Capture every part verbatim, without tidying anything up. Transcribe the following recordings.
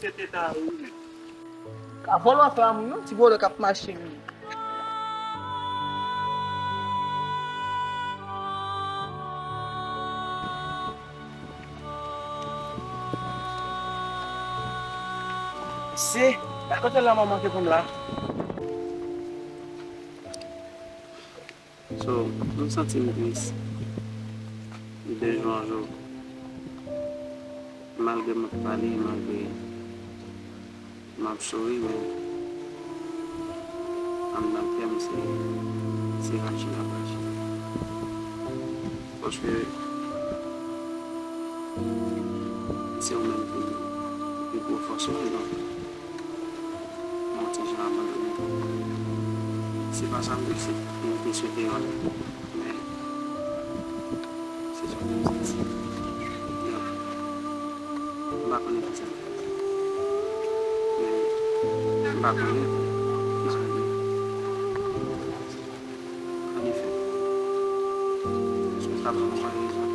se teta a wi menm. Ka vòlò fè a moun non, ti vòlò k ap mache wi. Se, kote la manman te konn la? So, m santi m tris. De jou an jou. Malgre m ap pale, malgre m ap souri, men anndan kè m se, se rache l ap rache. Paske se ou menm ki pi gwo fòs mwen, donk. Mwen ti jan abandone. Se pa sa m te, m te swete yo. Men, se sa m te santi. Donk, m pa konnen ki sa m fè. Men, m pa konnen ki sa m fè. An efè, si w ta ban mwen rezon,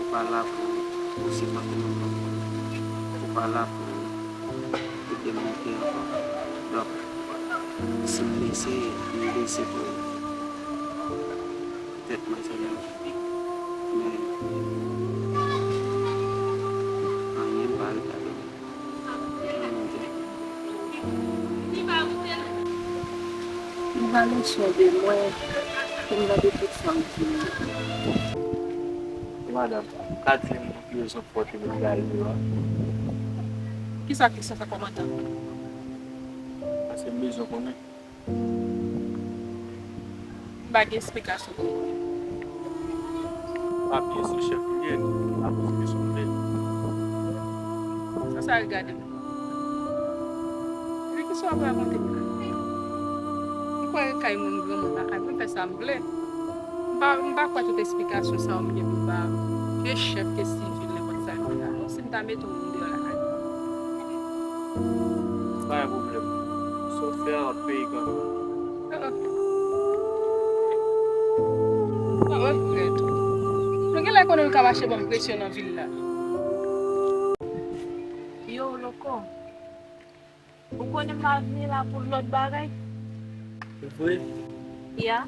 Ou pa la pou ou sipòte m ankò. Ou pa la pou ou ede m lite ankò. Donk, si m blese, m blese pou ou. Petèt mwen sèlman. Men, anyen pa retade m. M pa lè chè de mwen pou m gade tout sa w di m. Madanm, ou ka di m ki rezon k fè w te met gari deyò a? Kisa, kisa sa kòmandan? Paske m bezwen konnen. M pa gen esplikasyon pou ou. Papye se chèf li ye, li ka poze kesyon l vle. Sa sa regade m? Epi kisa w ap rakonte m la? M kwè kay moun granmoun lakay mwen, m fè sa m vle. M pa, m pa kwè tout esplikasyon sa yo m gen pou ba ke chèf, ke sivil, nenpòt sa yo la. Si m ta mete w deyò lakay mwen. Pa gen pwoblèm. Sa w fè a ap peye kanmenm. Oh, oh. Oh, oh, frè. Nou genlè konnen nou ka mache ban m presyon nan vil la. Yo, Loko. Ou konnen m pa vini la pou lòt bagay. Vre? Ya.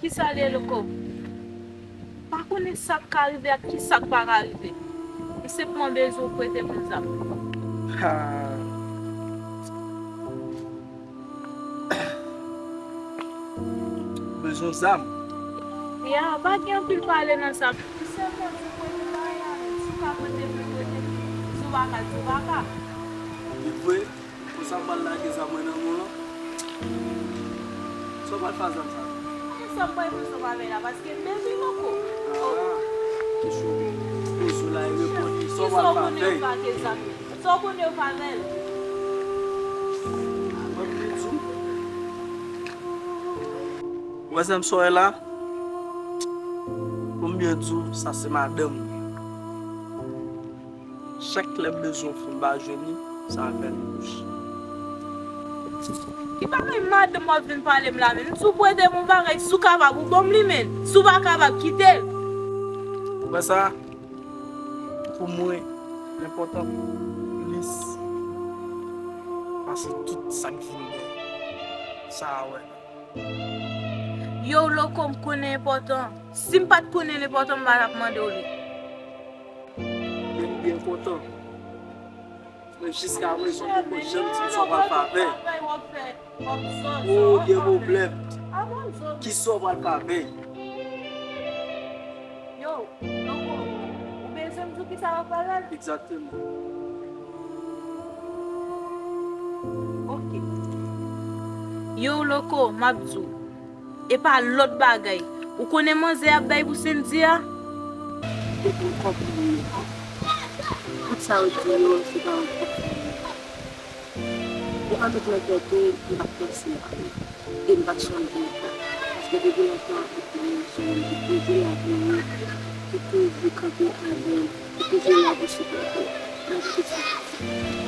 Kisa l ye, Loko? Pa konnen sa k ka rive ak kisa k pa ka rive. M senpman bezwen w prete m yon zam. Ha. Bezwen zam? Ya, pa gen anpil pale nan sa. M sèlman di w prete m bagay la, men si w ka prete m, prete m. Si w pa ka, di w pa ka. Li vre? Konsa m pral lage zam mwen nan men w lan? Sa w pral fè ak zam sa? Mwen sa m pral fè sa w pral fè la, paske m bezwen Loko. Ah, kesyon poze w la, e reponn li. Sa w pral fè avè l? Sa w konnen w pa avè l? Ban m byen di w. Ou wè zam sa w wè la? Ban m byen di w, sa se madanm mwen. Chak lè m bezwen yon fanm m pa jwenn li, se avè l m bouche. Ki bagay madanm w ap vin pale m la menm? M di w prete m yon bagay, si w kapab, ou ban m li, men si w pa kapab, kite l. Ou wè sa? Pou mwen, l enpòtan plis pase tout sa k vin dèyè sa a wè la. Yo, Loko, m konnen enpòtan. Si m pa t konnen l enpòtan, m pa t ap mande w li. Men li enpòtan. Men jiska prezan, ou poko janm di m sa w pral fè avè l. Ou gen pwoblèm. Kisa w pral fè avè l? Yo, Loko, ou bezwen m di w kisa w ap fè avè l? Egzakteman. Ok. Yo, Loko, m ap di w. E pa lòt bagay. Ou konnen manzè ap bay pou Sendy a? Depi m konprann yo. Tout sa yo di yo, se pa yon konprann. E pa tout lè tèt ou, m pa t panse a ou. E m pa t sonje ankò. Paske depi lontan, ou konnen se ou menm ki poze lavi ou, ki toujou kanpe avè m. Ou te jwe lavi sou kote. Nan tout sa.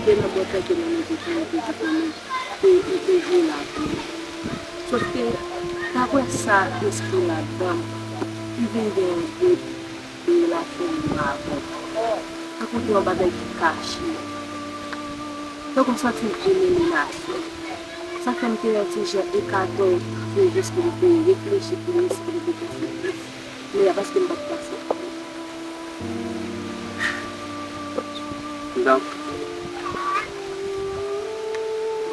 Ke nan bòtè, ke nan move tan, ou te di kanmenm ke ou te jwe lavi. Sòf ke, dapre sa, espri ladan m, li vin gen yon dout de relasyon m nan avè w. Tankou gen yon bagay ki kache. Tankou m santi m vle menase. Sa fè m te yon ti jan ekate w, se jis pou m te reflechi plis, pou m te panse plis. Men a paske m pa t panse. Donk,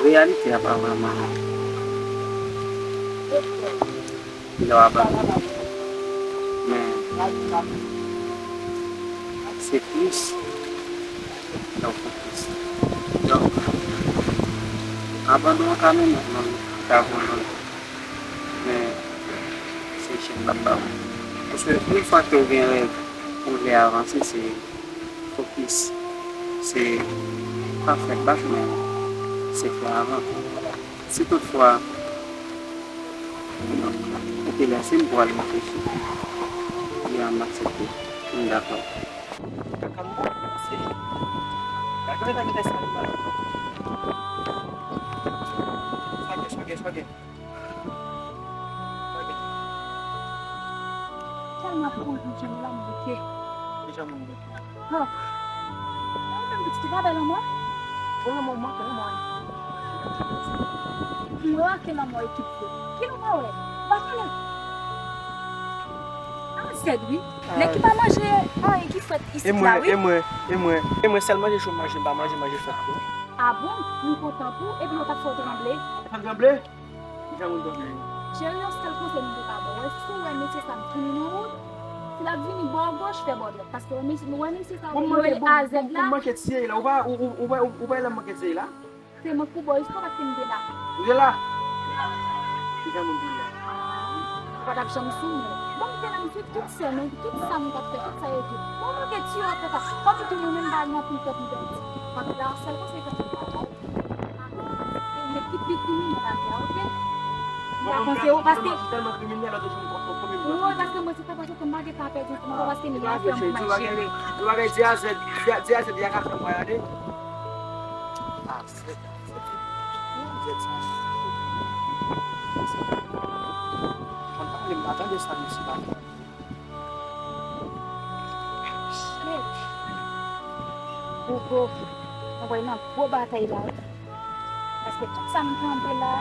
reyalite a pa vrèman lè w abandone. Men, se plis lè w fokis. Donk, abandon an ka mennen w nan yon ti abandon. Men, se echèk k ap ba w. Paske yon fwa ke w gen rèv, ou vle avanse, se fokis. Se pa fè bak, men se fè avan. Si toutfwa, ok, mèsi, m pral reflechi. Byen, m aksepte. M dakò. Kaka m pral pase. Gade nan kite sa m la. Swage, swage, swage. Swage. Tèlman pou l janm la m bloke. Deja moun bloke. Oh. Ou menm pitit ou pa bay lanmò? Bon, lanmò, manke lanmò. M manke lanmò ekip yo. Ki lanmò wè? Pa konnen. Ah, sèd wi. Nèg ki pa manje anyen ki fèt isit la, wi. E mwen, e mwen, e mwen sèl manje chomaj, m pa manje manje fèt yo. Ah bon? M kontan pou ou, epi yo pa t fè w tranble? Fè m tranble? Cheri, yon sèl konsèy m te ka ba w, si w wè mesye sa ap vini nan wout, si l ap vini bò goch, fè bò dwat. Paske w wè mesye, w wè mesye sa yo rele A Z la. Bon, m manke tiye la, ou pa, ou, ou, ou pa, ou, ou pa wè lè m manke tiye la? Se mwen k pou ba w istwa paske m te la. Ou te la? Ki jan moun vin la? Ah, ou pa t ap janm sou mwen. Bon, m te la, m swiv tout sèn ou, tout sa m t ap fè, tout sa yo di. Bon, m manke tiye w ap fè sa. Kòm m di w, mwen menm m pa gen anpil tèt m pèdi. Mwen te la, sèl konsèy ke m te ka ba w. Met tout li kriminèl atè, oke? M pa panse ou, paske, wi, paske mwen se ta panse ke m pa gen tan pèdi, se pa paske m gen afè m pou m al jere. Ou pa gen di a zèd, di a zèd, y a ka fè m vwayade. A zèd, a zèd, a zèd sa. Konn pale m pa tande sa, mesye pa. Shit. Hugo, mwen wè nan gwo batay la wi. Paske tout sa m tande la,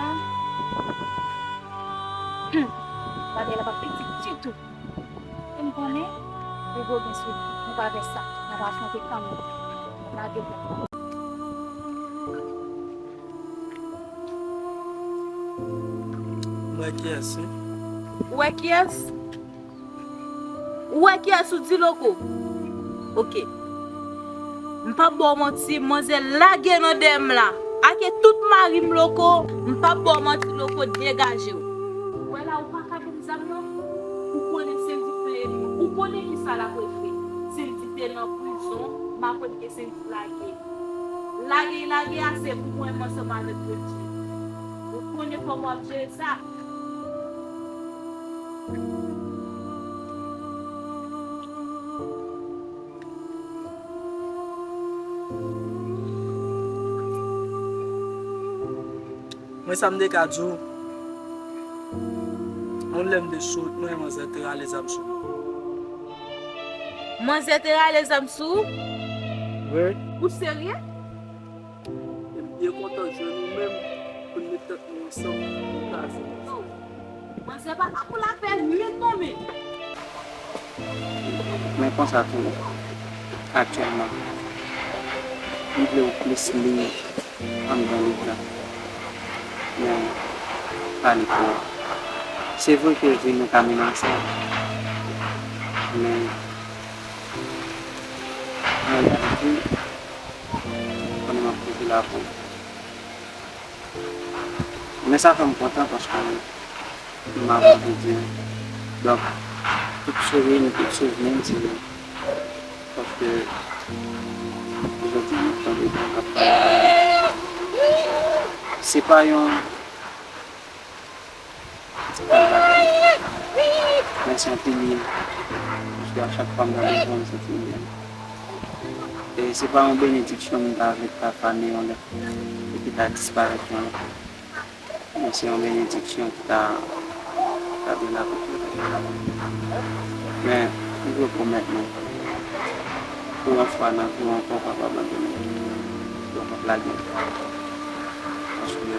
hmm, batay la pa piti ditou. E m konnen, Hugo gen sou li. Nou pa fè sa. N ap afwonte kanmenm. N ap lage l. M wè kiyès, wi. Ou wè kiyès? Ou wè kiyès ou di, Loko? Oke. M p ap ba w manti, manzè lage nan dèyè m la. Ake tout mari m, Loko, m p ap ba w manti, Loko, degaje w. Ou wè la, ou pa ka ban m zam nan. Ou konnen Sendy fè, ou konnen kisa l ap regle. Sendy te nan prizon, m aprann ke Sendy lage. Lage, lage a se pou mwen ansanm avèk Bondye. Ou konnen kòman w ap jere sa. Mwen sa m te ka di w, yon lè m te sot, mwen manzè te rale zam sou mwen. Manzè te rale zam sou ou? Wi. Ou serye? E m byen kontan jwenn ou menm pou n met tèt nou ansanm pou kraze manzè. Manzè pa ka pou lapè menm non men. Men konsa tou, aktyèlman, m vle w plis li anndan liv la. Men, pa li pou ou. Se vre ke vi nou ka mennen ansanm, men, an reyalite, konnen m ap toujou la pou ou. Men sa fè m kontan paske m ap anvi di. Donk, tout souri m, tout souvni m, se paske jodi a m ap tande moun k ap pale avè m. Se pa yon ti kal bagay. Men se yon pilye. Paske a chak fwa m tande w, m santi m byen. E se pa yon benediksyon m ta vle ta fane yon lè epi ta disparèt yon lè. Men se yon benediksyon ki ta, ta vin avèk li. Men, m vle pwomèt nou, pou yon fwa nan vi w ankò, w p ap abandone m. W p ap lage m. Paske w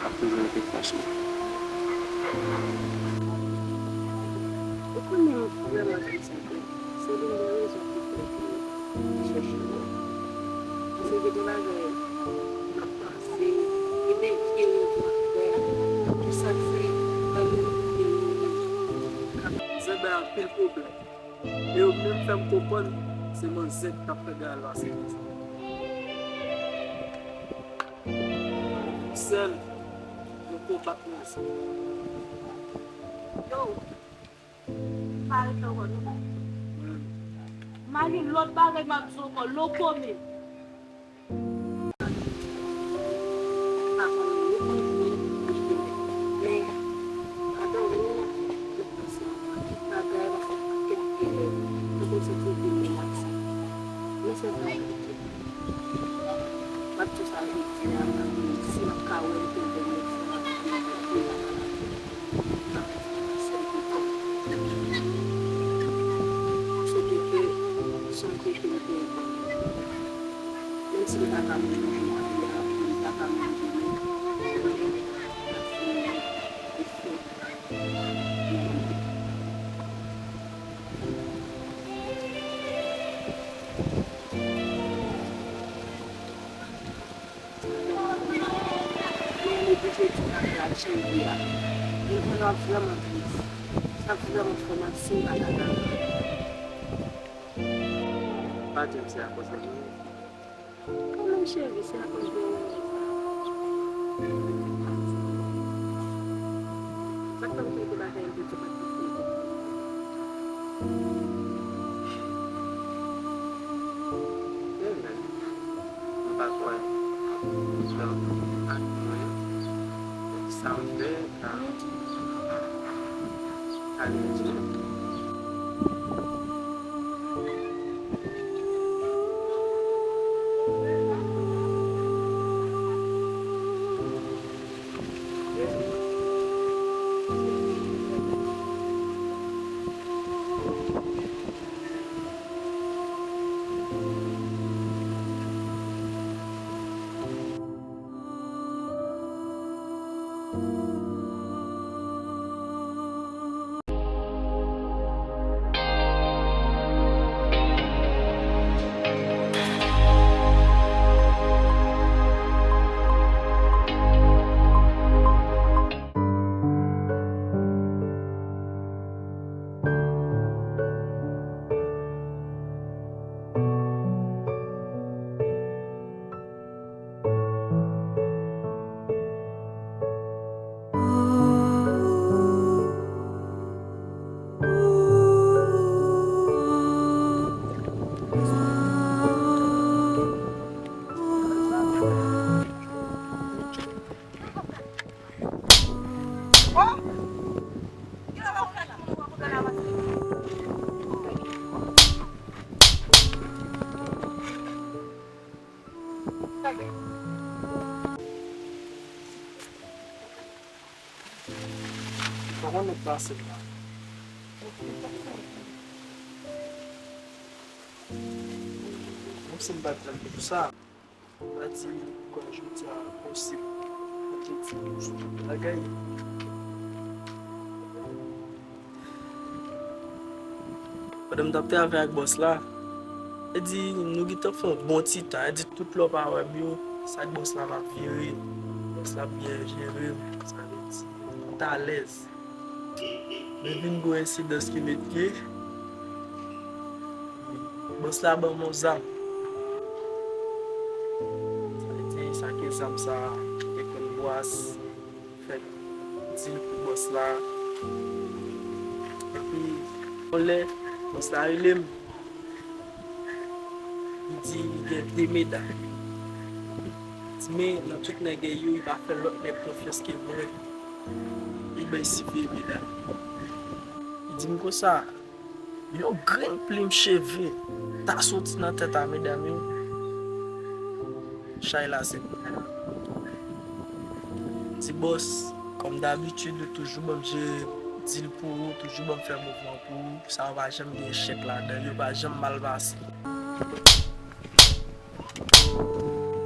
ap toujou rete fòs mwen. Ou konnen m vrèman konsa tou. Se youn nan rezon ki fè ke m chèche w. Paske gen de bagay m ap pase, gen de vye rèv m ap fè, ki santi nan yon kote m ye. Zenben anpil pwoblèm. E yo menm fè m konprann se manzè k t ap fè gala se manzè. Sèl, nou konbat manzè. Yo, pa ret ankò non. M a gen lòt bagay m ap di w ankò, Loko men. Li pa ka mouri jodi a, li pa ka mouri demen. Men li toujou di l ap pral chanje a. Li vrèman, vrèman tris. Sa vrèman fè m mal si m pa ta ka. Pa di m se akoz de mwen. Kanmenm cheri, se akoz de mwen. Sa k fè m kite bagay yo te pati. Amen. M pa kwè. Donk, ak mwen, sa m fè, sa, sa l di. Kòman nou pase la? Menm si m pa t janm di pou sa, m pa di kwa jodi a posib pou te di nou sou tout bagay. Pandan m t ap travay ak bòs la, e di nou gentan fè yon bon ti tan, e di tout lè w pa wè m yo, se ak bòs la m ap vire, bòs la ap byen jere m, sa vle di, m t alèz. Men vin gen yon ensidans ki met pye, bòs la ban m yon zam. Sa vle di, sa ke zam sa, te konn bwas, fè dil pou bòs la. Epi, yon lè, bòs la rele m. Li di li gen de medam. Li di, men nan tout nèg yo, li pa fè lòt nèg konfyans ke mwen. Li bay siveye medam. Li di m konsa, yon grenn plim cheve ta soti nan tèt a medam yo. Chay la se pou mwen. Ti bòs, kòm dabitid, ou toujou ban m jere dil pou ou, toujou ban m fè mouvman pou ou. Sa yo pa janm gen echèk ladan, yo pa janm mal pase.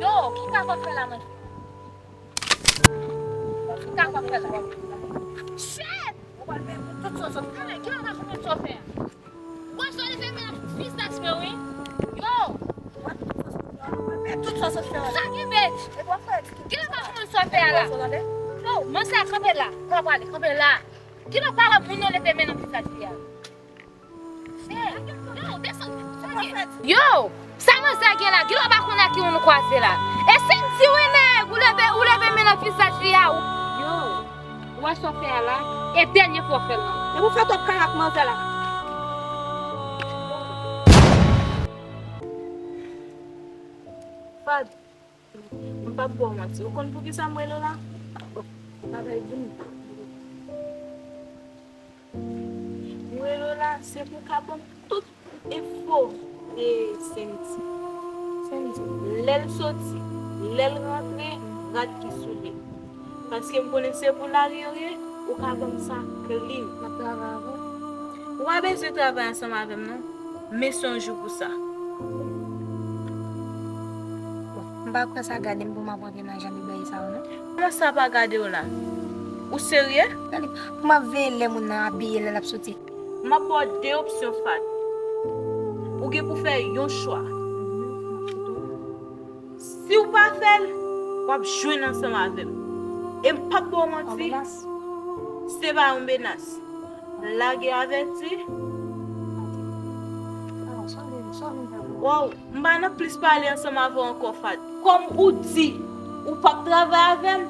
Yo, ki kaka w ap fè la, mwen? Ki kaka w ap fè la? Shit! Ou pral peye pou tout sa w sot fè. Ki kaka w ap fè a? Bòs la leve men nan vizaj mwen, wi. Yo! Tout sa w sot fè a. Sa ki bèt? Ki kaka w ap fè a la? Yo, manzè, kanpe la. Kanpe la, kanpe la. Kilè w pa wè moun nan leve men nan vizaj li a? Yo, desann. Yo, sa manzè gen la? Kilè w pa konn ak ki moun ou kwaze la? E si m di wi nèg, ou leve, ou leve men nan vizaj li a, ou. Yo, ou wè sa w fè a la? E dènye fwa w fè l la. Epi w fè twòp kaka ak manzè la. Fad. M p ap ba w manti. Ou konn poukisa m rele w la? Bon, bagay vini. M rele w la, se pou w ka ban m tout enfo de Sendy. Sendy, lè l soti, lè l rantre, rad ki sou li. Paske m konnen se pou lari yo ye, ou ka ban m sa klin. M ap travay avè w. Ou pa bezwen travay ansanm avè m, non. Men se yon jou pou sa. Bon, Pa kwè sa gade m pou m ap rantre nan jan de bagay sa yo, non. Kòman sa pa gade w la? Ou serye? Gade, pou m ap veye lè moun nan abiye lè l ap soti. M ap ba w de opsyon, Fat. Ou gen pou fè yon chwa. Si w pa fè l, w ap jwenn ansanm avè m. E m p ap ba w manti, se pa yon menas. Lage avèti. Waw, m pa nan plis pale ansanm avè w ankò, Fat. Kòm ou di ou p ap travay avè m,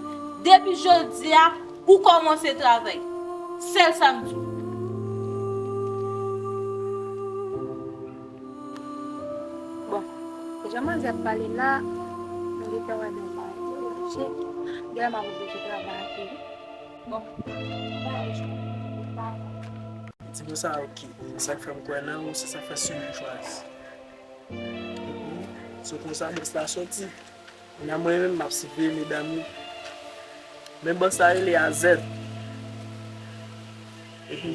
depi jodi a, ou kòmanse travay. Sèl sa m di w. Bon, jan manzè ap pale la, mwen gentan wè men bagay yo mache. Genlè m ap oblije travay anpil. Bon, bagay yo chanje. Di konsa, ok. Se sa k fè m kwè nan ou, se sa k fè Sony chwazi. Epi, se konsa bòs la soti. Kounye a mwen menm, m ap siveye medam yo. Men bòs la rele Azèt. Epi,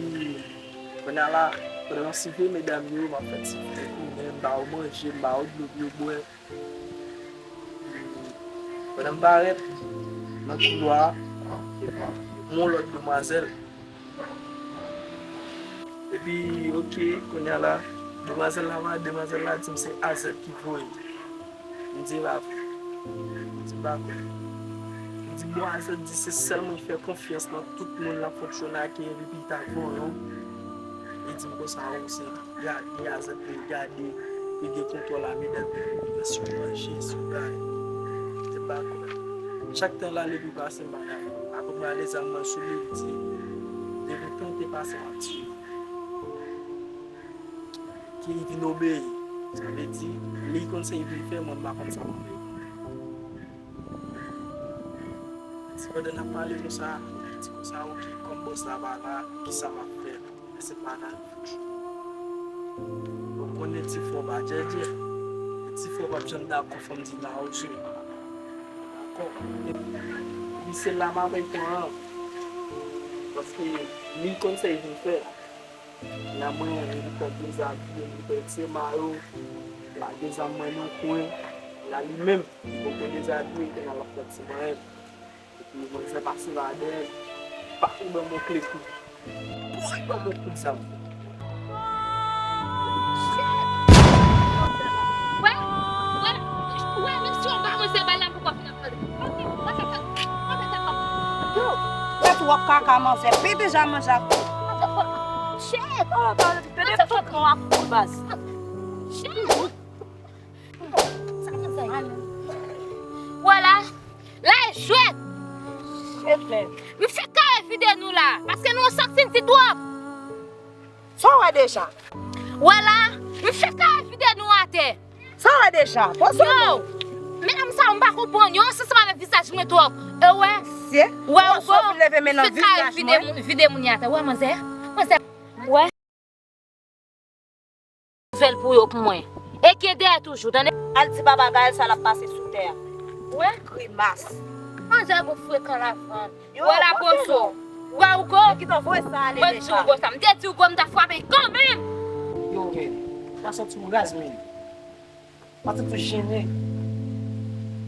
kounye a la, pandan m ap siveye medam yo, m ap fè ti fè kou, men m ba yo manje, m ba yo dlo pou yo bwè. Pandan m parèt nan koulwa a, m wè yon lòt demwazèl. Epi, ok, kounye a la, demwazèl la, demwazèl la di m se Azèt ki voye m. M di, "E pa vre." M di, "M pa kwè." M di, "Bon, Azèt di se sèl moun ki fè konfyans nan tout moun l ap fonksyone ak, epi li ta voye w." Li di m konsa, "O, se gade, Azèt vle gade, li gen kontwòl a medam yo, sou manje, sou bagay." M di, "M pa kwè." Chak tan l ale pou pase, m pa gade. Apre m rale zam mwen sou li, li di, "Depi tan te pase, m ap tiye w." Ki vin obeyi. Sa vle di, li konn sa li vin fè, mwen m pa konn sa mwen vle. Sepandan n ap pale konsa, li di konsa, "Ok, kòm bòs la pa la, kisa m ap fè?" Men se pa nan fout. Ou konnen ti frè w pa djèdjè. Ti frè w p ap janm dakò, fò m di mawozo. Dakò. Epi se la m ap pran an. Paske li konn sa li vin fè. Nan mwen, li fè dezabiye, li fè ti mayo, lage zam mwen nan kwen. La li menm, li poko dezabiye, li te nan lòt fè ti manyen. Epi manzè pase ladan, pa pou ban m yon kle kou. Pou ban m yon kout zam. Wè, wè, wè, menm si w ba manzè bal la poko fin ap pale. Yo, tèt w ap kaka manzè, pete ja manje ak kou. Shit! Pete tout non ak kou baz. Shit! Wè la, la e jwèt. M fèk kare vide nou la, paske nou santi n di twòp. Sa w wè deja? Wè la, m fèk kare vide nou atè. Sa w wè deja? Poze nou. Yo, medam sa yo, m pa konprann yo, se sa m avè vizaj mwen twòp. E wè, wè ou go, m fèk kare vide moun, vide moun atè. Wè manzè, manzè. Wè. Nouvèl pou yo pou mwen. E gen dèyè toujou, tande? Al di papa Gaël sa l ap pase sou tè a. Wè? Grimas. Manzè gon frekan lavann. Wè la pozo. Wè ou go? Mwen di ou go sa. M te di ou go, m ta frape kanmenm. Yo, men. M pa santi m raz, men. M pa santi m jennen.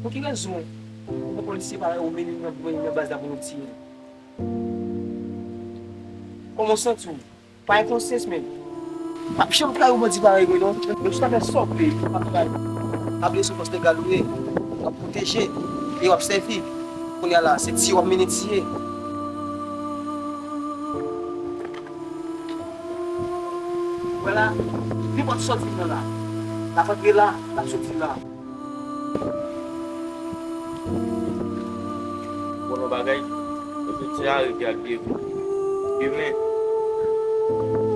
Pou ki rezon? Ou poko separe ou mennen nan baz la pou nou tiye. Kòman w santi w? Pa gen konsyans menm. M p ap janm tray yon bandi parèy mwen non. Menm si w ta fè sa w vle, m p ap tray. Pa bliye se yon fòs legal ou ye. W ap pwoteje e w ap sèvi. Kounye a la, se tiye w ap mennen tiye. Vwala, nenpòt sa w di nan la, l ap antre la, l ap soti la. Bon, yon bagay, jodi a, rivyè ap byen vin. Demen,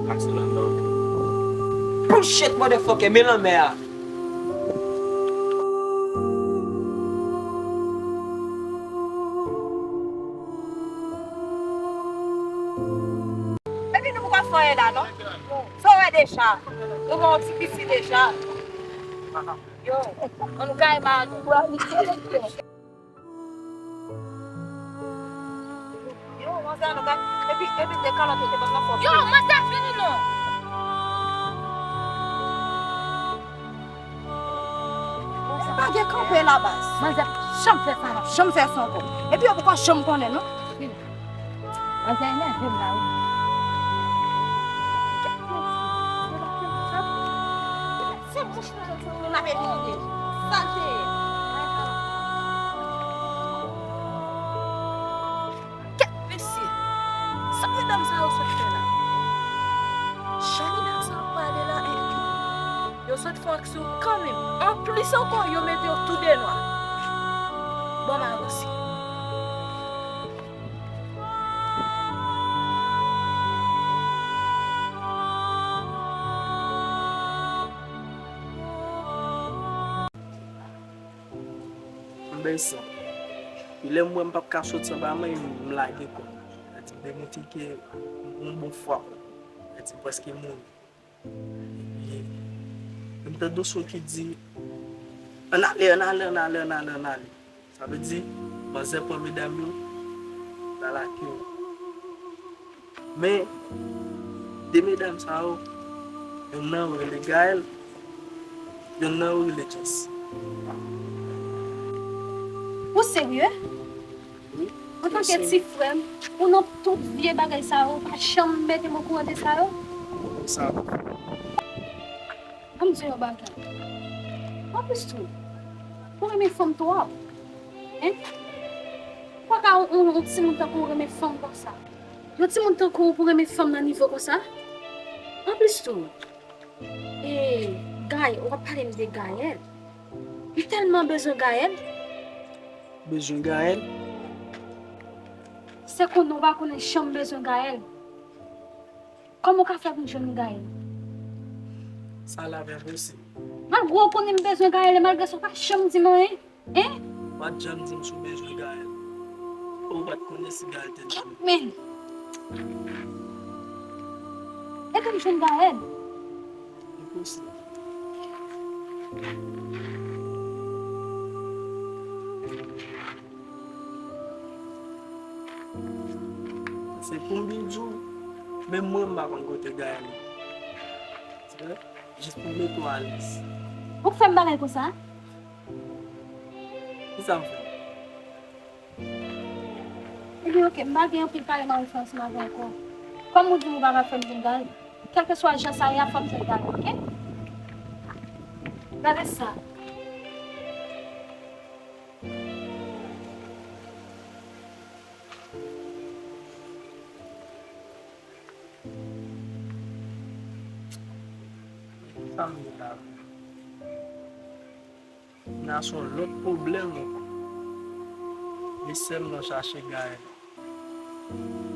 kase lanmè oke. Bullshit, motherfucker, men lanmè a. Baby, nou poko fè anyen la, non? Sa w wè deja? Ou wè yon ti pisi deja? Yo, ann nou kay ma nou. Yo, manzè, nou kay. Epi, epi de kalòt yo te ban nan fòs. Yo, manzè, fini non. Bon, sa pa Lage kanpe la baz. Manzè p ap janm fè sa non. Janm fè sa ankò. Epi yo poko janm konnen non. Manzè enève m la wi. Se bouch mwen sot sou moun ap elimine. Sa l te ye. Kèt mesye! Sa medam sa yo sot fè la? Jan medam sa yo pale la, en, yo sot fè w aksyon kanmenm. Anplis ankò, yo mete yo toude nwa. Bon, m avanse. M bèy san. Epi lè m wè m p ap ka sot san pa manyen, m lage kò m. Sa di m demotive yon bon fwa. Sa di m prèske mouri. Epi m tande yon son ki di, ann ale, ann ale, ann ale, ann ale, ann ale. Sa vle di, manzè pran medam yo, l al ak yo. Men, de medam sa yo, yonn nan yo rele Gaël, yonn nan yo rele Jess. Ou serye? Wi. Antanke ti frè m, ou nan tout vye bagay sa yo, ou pa janm mete m okouran de sa yo? Sa. Ban m di yon bagay. Anplis tou, ou renmen fanm twòp. Hein? Ou pa ka yon, yon, yon timoun tankou w renmen fanm konsa. Yon timoun tankou w pou renmen fanm nan nivo konsa? Anplis tou, e, Gaël, ou ap pale m de Gaël. M tèlman bezwen Gaël. Bezwen Gaël? Se konnen ou pa konnen jan m bezwen Gaël. Kòman w ka fè pou m jwenn Gaël? Sa la enposib. Malgre w konnen m bezwen Gaël, e malgre sa, w pa janm di m anyen, hein? Ou pa t janm di m si w bezwen Gaël. Ou pa t konnen si Gaël te nan men. Ede m jwenn Gaël. Enposib. Se pou m vin di w, menm mwen m pa konn kote Gaël ye. Se jis pou m mete w alèz. Ou k fè m bagay konsa? Kisa m fè? Ebyen, oke, m pa gen anpil pale m a fè ansanm avè w ankò. Kòm ou di m ou pa ka fè m vin Gaël, kèlkeswa jan sa ye a, fò m jwenn Gaël, oke? Gade sa. Sa m ye la menm? Nan se yon lòt pwoblèm ankò. Li sèlman chache Gaël.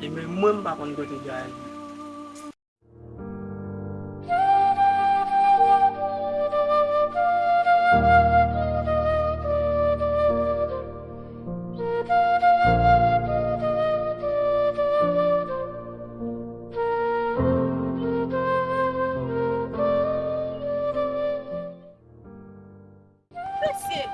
E menm mwen, m pa konn kote Gaël ye. Mesye!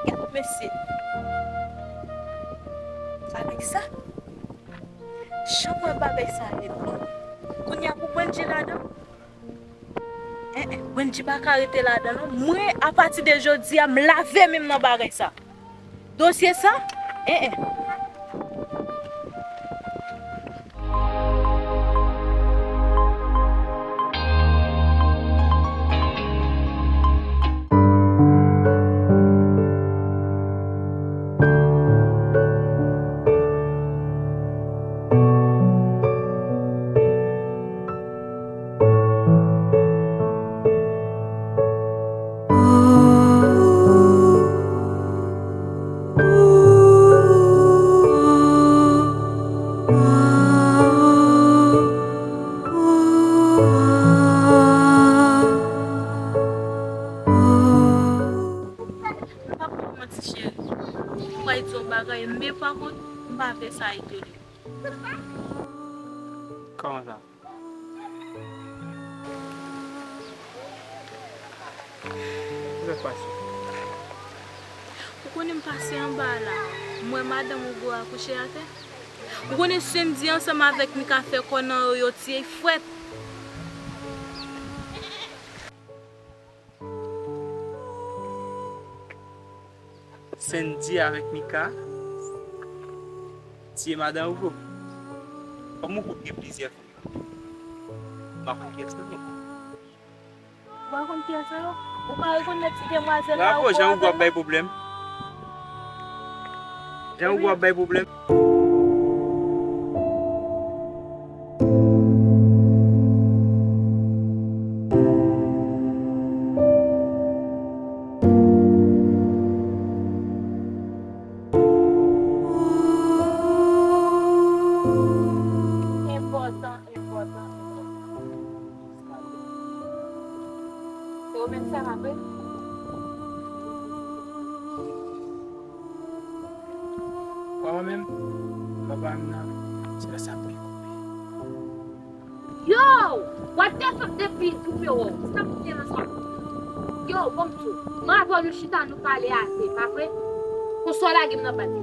Gad mesye. Sa nèg sa? Jan m wè bagay sa ye non. Kounye a pou Bondye ladan? En en, Bondye pa ka rete ladan non. Mwen, apati de jodi a, m lave men m nan bagay sa. Dosye sa? En en. M pral di w yon bagay, men pa kont, m pa vle sa etone w. Kòman sa? Kisa k pase? Ou konnen m pase anba la, m wè madanm Hugo a kouche atè. Ou konnen Sendy ansanm avèk Mika fè kò nan yo, yo tiye frèt. Sendy avèk Mika tiye madanm Hugo. Kòm Hugo gen plizyè fanm, m pa konn kiyès nan yo. Ou pa konn kiyès nan yo? Ou pa rekonèt ti demwazèl la? Bravo, jan Hugo ap bay pwoblèm. Jan Hugo ap bay pwoblèm. Enpòtan, enpòtan, enpòtan. Se ou menm sa, pa vre? Kòman menm? Papa m nan, se lè sa pou li koupe. Yo! What the fuck depi koupe wè w? Sa pou gen nan sa? Yo, bon m di w, mwen avè w nou chita nou pale ase, pa vre? Konsa w lage m nan baz la.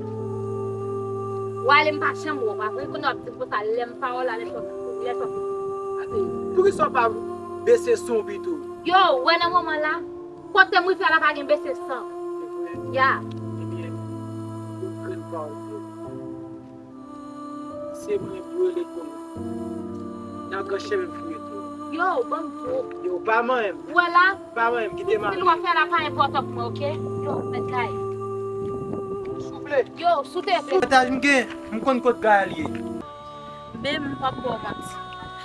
W ale m pa janm wè w, pa vre? Kounye a w ap di m konsa, lè m pa wè w la, lè chòf, lè chòf. Poukisa w pa bese son pito? Yo, w wè nan moman la, kote m rive a la pa gen bese san. Ya. Ebyen, ou grenn pawòl yo. Se mwen pou rele pou nou. Nan gran chemen m fouye tou. Yo, ban m di w. Yo, pa manyen m. Ou wè la? Pa manyen m, kite m ale. Tout sa w ap fè la pa enpòtan pou mwen, oke? Yo, mèt Gaël. Souple. Yo, souple. Avantaj m gen, m konn kot Gaël ye. Babe, m p ap ba w manti.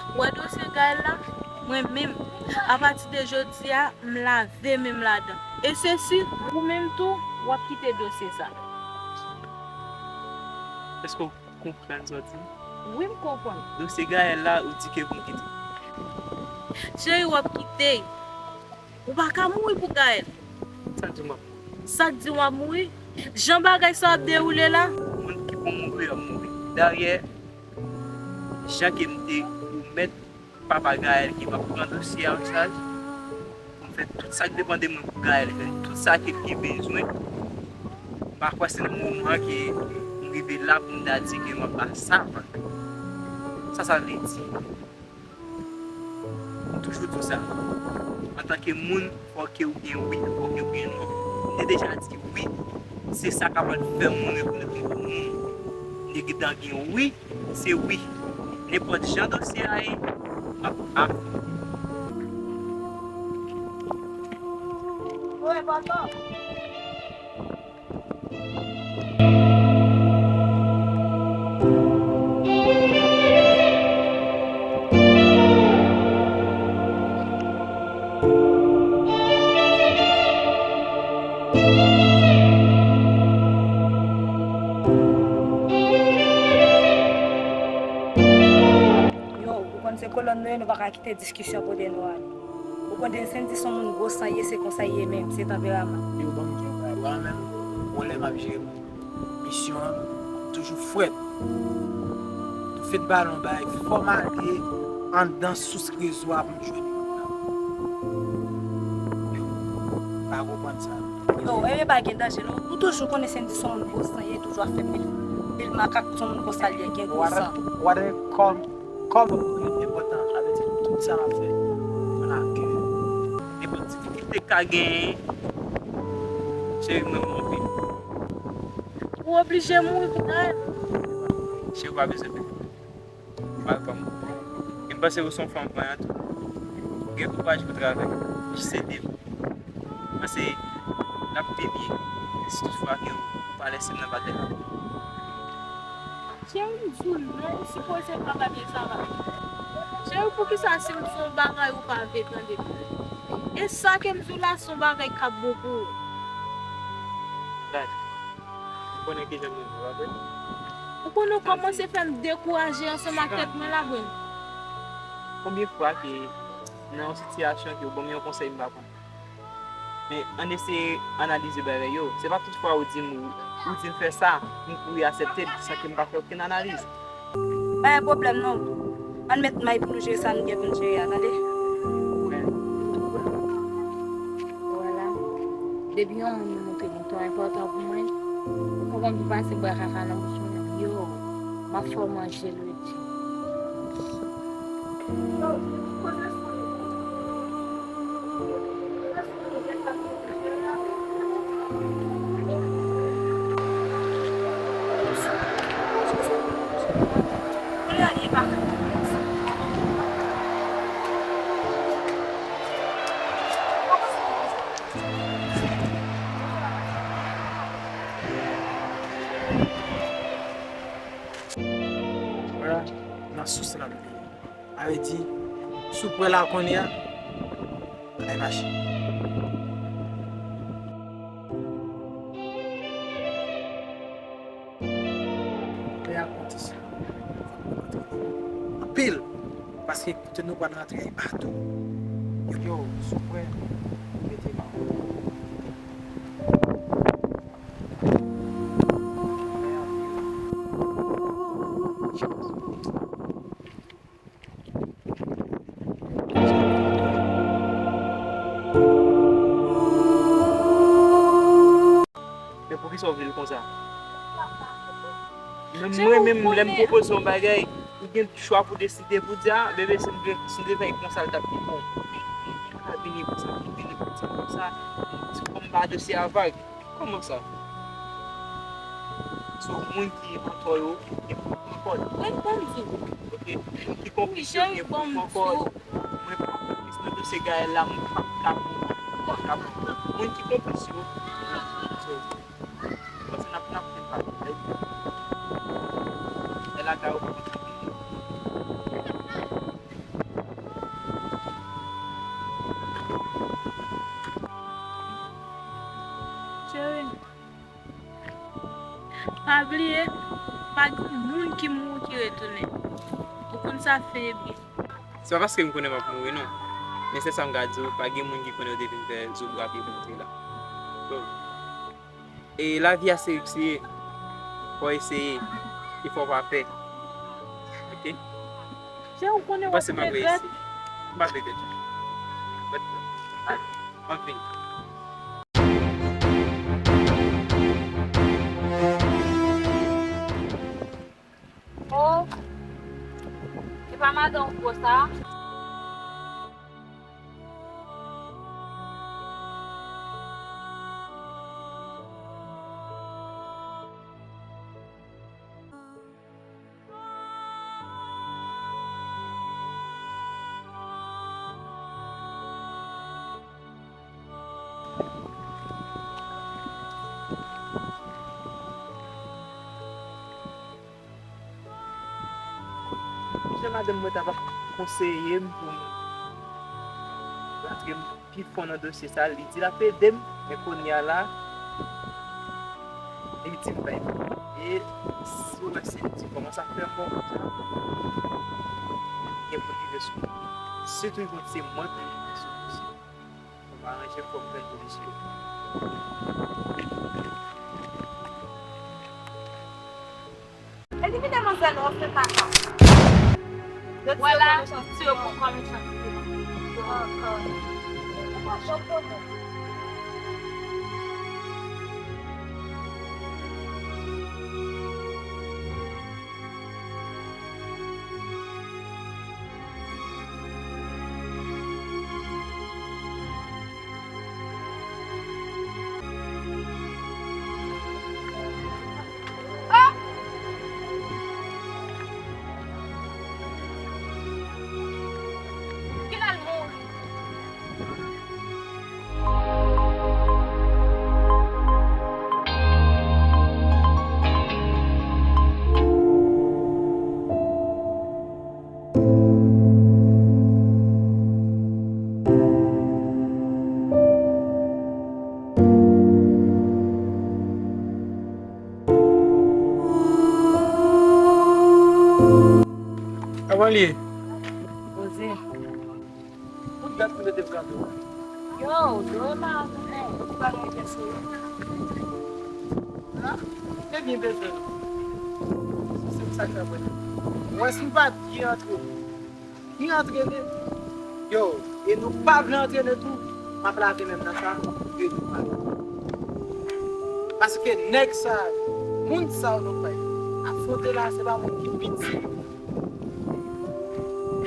Ou wè dosye Gaël la? Mwen menm, apati de jodi a, m lave men m ladan. E se si, ou menm tou, w ap kite dosye sa. Èske w konprann sa w di? Wi, m konprann. Dosye Gaël la, ou di ke pou m kite. Cheri, w ap kite. Ou pa ka mouri pou Gaël. Sa k di w m ap mouri? Sa k di w ap mouri? Jan bagay sa ap dewoule la? Moun ki pou mouri ap mouri. Dayè, jan ke m te pwomèt papa Gaël ke m ap pran dosye a an chaj, pou m fè tout sa k depann de mwen pou Gaël, fè tout sa ke l gen bezwen. M pa kwè se nan moman ke m rive la pou m ta di ke m ap ba sa vag. Sa sa vle di? M toujou di w sa. Antanke moun, fò ke w gen wi, fò ke w gen non. M te deja di wi, se sa k ap fè moun rekonèt mwen kòm moun. M te gentan gen wi, se wi. Nenpòt jan dosye a ye, m ap afwonte. Wi, papa. Yo, ou konn se kolòn nou ye, nou pa ka kite diskisyon pote nou ale. Ou konnen Sendy se yon moun gwo san ye, se konsa l ye menm, se tanperaman. Yo, ban m di yon bagay, mwen menm, yon lè m ap jere misyon an, m toujou frèt. M fèt ba l yon bagay, fò m ale anndan sous rezo a pou m jwenn moun nan. Yo, m pa konprann sa. Yo, ebyen pa gen danje non. Nou toujou konnen Sendy se yon moun gwo san ye, toujou ap fè pil, pil makak, se yon moun konsa l ye, gen gwo san. Ou pa tande kòm Kòman pou yo enpòtan, sa vle di tout sa m ap fè, mwen lakè. Nenpòt difikilte k ka genyen, cheri, m renmen w anpil. Ou oblije mouri pou Gaël. Cheri, ou pa bezwen pè. Ou pa pè m. E m panse ou se yon fanm vanyan tou. Ou gen kouraj pou travay. Jis ede m. M panse n ap pi byen si toutfwa ke ou pa lèse m nan batay la. Cheri, m di w non, ou sipoze pa gade sa la. Cheri, poukisa si m di w yon bagay ou pa vle tande? E sa ke m di w la se yon bagay k ap bon pou ou. Gad, ou konnen kijan m renmen w, pa vre? Ou konnen w kòmanse fè m dekouraje ansanm ak tèt mwen la, Brend. Konbyen fwa ke nan yon sitiyasyon ke w ban m yon konsèy m pa pran? Men ann eseye analize bagay yo. Se pa tout fwa ou di m, ou di m fè sa, m kouri aksepte l, san ke m pa fè okenn analiz. Pa gen pwoblèm non. Ann met may pou nou jere sa nou gen pou n jere a, tande? Wi. Depi yon moun li montre m yon tan enpòtan pou mwen, ou konprann ki pase bwa kaka nan bouch mwen, yo, m ap fè w manje l wi. Vwala, nan sous la m te ye. Sa vle di, si w pran la kounye a, bagay mache. Lè a konte sou anpil, paske kote nou pral rantre a bato. Yo, sou pwen, mete ma. Men poukisa w vle l konsa? Men mwen menm, lè m pwopoze yon bagay, ou gen chwa pou deside pou di, a, bebe, si m te, si m te fè l konsa, l t ap pi bon. Ou pa vini konsa, ou vini konsa, konsa. Ti fanm pa dosye a vag. Kòman sa? So, moun ki antò yo, gen pou pran kòd. Mwen, ban m di w. Ok, moun ki konplis yo, gen pou pran kòd. Mwen pa konplis nan dosye Gaël la, mwen pa ka pran, mwen pa ka pran kòd. Moun ki konplis yo, so, paske n ap, n ap fè pale. Lè la Gaël pran kòd. Cheri, pa bliye, pa gen moun ki mouri ki retounen. Ou konn sa fè byen. Se pa paske m konnen m ap mouri, non. Men se sa m ka di w, pa gen moun ki konnen yo te vin fè zo brav yo monte la. So, e lavi a se risk li ye. Fò w eseye. E fò w pa pè. Ok? Cheri, ou konnen w ap regrèt. M pa regrèt. But, ale, m ap vini. Oh, e pa madanm ou sa? Jan madanm mwen t ap konseye m pou m rantre m pi fon nan dosye sa, li di l ap ede m, men kounye a la, li di m bay. E si w wè se li di kòmanse ap fè m bon konsa, gen pou l rive sou mwen. Sitou li konn se mwen pou li rive sou dosye. Mwen pa ranje kò m jwenn polisye. Elimine manzè non, se kaka. Yo tire kò mechanste yo pran kò mechanste yo ankò. Yo pa janm pwomèt. Kòman l ye? Poze. Tout dat pou yo te frape w. Yo, dwe mal, men, ou pa gen kèsyon. Ha? Te byen bezwen. Se sa k ap wè. Mwen, si m pa t ki antre, ki antrene. Yo, e nou pa vle antrene tou, m ap lave men m nan sa, e nou pale. Paske nèg sa yo, moun sa yo nou pè yo afwonte la, se pa moun ki piti.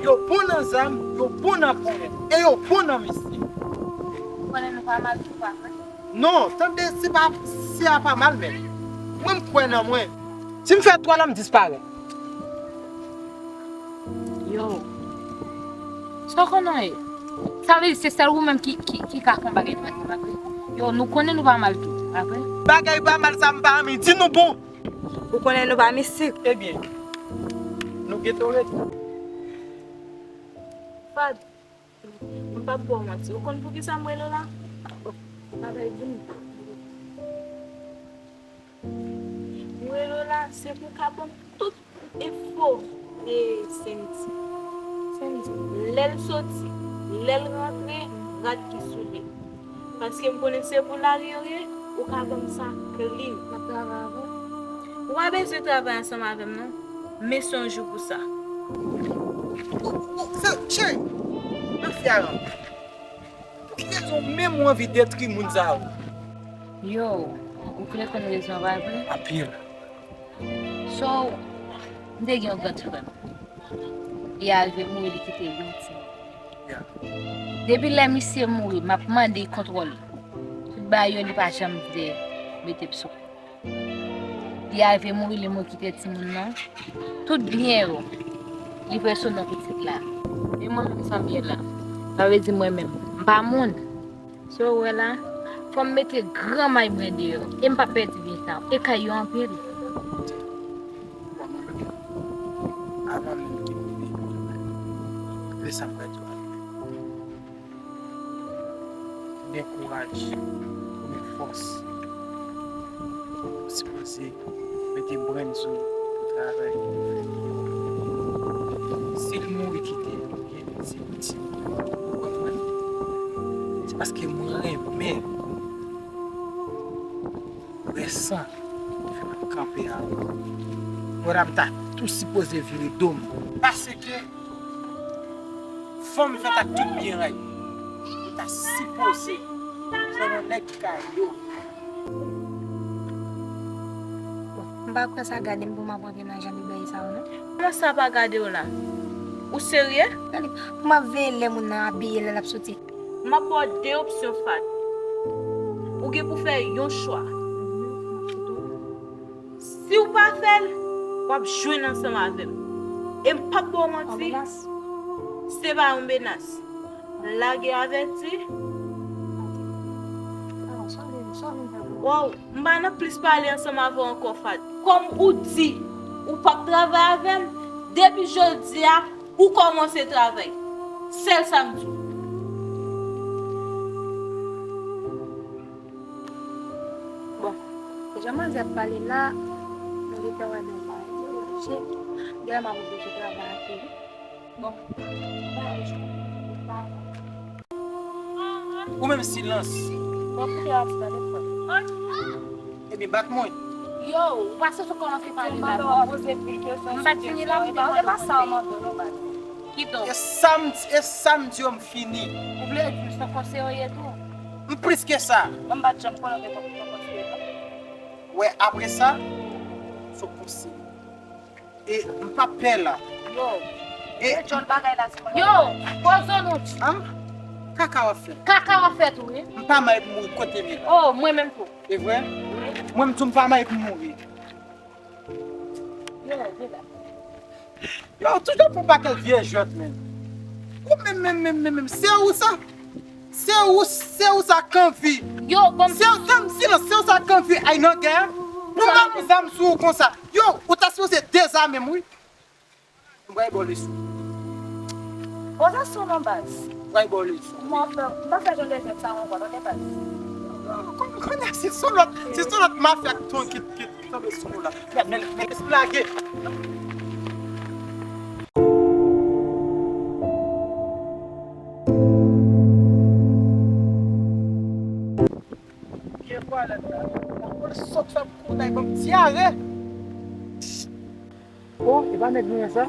Yo bon nan zam, yo bon nan ponyèt, e yo bon nan misye. Ou konnen nou pa mal tou, pa vre? Non, tande, se pa, se a pa mal menm. Mwen, m kwè nan mwen. Si m fè twa la, m disparèt. Yo. Sa w konnen ye? Sa vle di se sèl ou menm ki, ki, ki ka fè yon bagay pansè, pa vre? Yo, nou konnen nou pa mal tou, pa vre? Bagay pa mal sa, m pa renmen di nou bon. Ou konnen nou pa mistik. Ebyen, nou gentan rete. Fad, m p ap ba w manti. Ou konn poukisa m rele w la? Bagay di m. M rele w la, se pou w ka ban m tout enfo de Sendy. Sendy. Lè l soti, lè l rantre, rad ki sou li. Paske m konnen se pou lari yo ye, ou ka ban m sa klin. M ap travay avè w. Ou pa bezwen travay ansanm avè m, non. Men se yon jou pou sa. Ou, ou, se, cheri, mafya lan. Pou ki rezon menm ou anvi detwi moun sa yo? Yo, ou vle konn rezon pa vre? Anpil. So, m te gen yon gran frè m. Li arive mouri, li kite yon timoun. Yeah. Depi lè misye mouri, m ap mande kontwòl li. Tout bagay yo, li pa janm vle mete m sou kont. Li arive mouri, li mouri kite timoun nan. Tout byen yo, li voye sou non pitit la. E mwen menm sa m ye la. Sa vle di mwen menm, m pa moun. So, w wè la, fò m mete gran may mwen deyò. E m pa pèdi byen sa yo. E kay yo anpil. Bon, mwen menm, avan menm ke m rive, men sa m pral di w la. Gen kouraj, gen fòs. Ou sipoze mete brenn sou ou pou travay pou fè. Si l mouri kite yon vye pitit, ou konprann? Se paske mwen renmen wè san ki fè m ap kanpe avè w. Mwen la m ta tou sipoze vire do m. Paske fanm fèt ak tout byen rèy. Ou ta sipoze jwenn yon nèg ki ka ede w. Bon, m pa kwè sa gade m pou m ap rantre nan jan de bagay sa yo, non. Kòman sa pa gade w la? Ou serye? Gade, pou m ap veye lè moun nan abiye, lè l ap soti. M ap ba w de opsyon, Fad. Ou gen pou fè yon chwa. Si w pa fè l, w ap jwenn ansanm avè m. E m p ap ba w manti, se pa yon menas. Lage avèti. Waw, m pa nan plis pale ansanm avè w ankò, Fad. Kòm ou di ou p ap travay avè m, depi jodi a, ou kòmanse travay. Sèl sa m di w. Bon, se jan manzè ap pale la, nou gentan wè nou pa mache. Genlè m ap oblije travay anpil. Bon. Ou menm silans. Bon, koute a ti tande frè. Ebyen, bat mwen. Yo, ou pa sot kòmanse pale la. M pa t fini la, m te mande w sa. Kidonk. E sa m, e sa m di yo m fini. Ou vle di m se yon konseye w ye tou? M plis ke sa. Mwen m pa t janm konnen w te konn se yon konseye non. Wè, apre sa, se yon konseye. E m pa pè la. Yo. E yo, pozo nou. An? Kaka w ap fè. Kaka w ap fè tou, wi. M pa may pou mouri kote m ye la. Oh, mwen menm tou. E vre? Mwen m tou m pa may pou mouri. Yo, vin la. Yo, toujou pou pakèt vye jwèt, men. Ou menm, menm, menm, menm, menm, se ou sa? Se ou, se ou sa k anvi. Yo, bon. Se ou, tann, silans, se ou sa k anvi ay nan gè. Pou m pa pran zam sou ou konsa. Yo, ou ta sipoze dezame m, wi. M pral ba w leson. Poze sou non, baz. M pral ba w leson. Mwen, m pa fè jan de jwèt sa ankò, tande, baz. Konnen si se yon lòt, si se yon lòt mafya ki, ki, ki tonbe sou nou la. Men, men, men, lage. Vye vwalèt la. Sòt sa pou kounay ban m dyare. Oh, e pa nèg nou ye sa?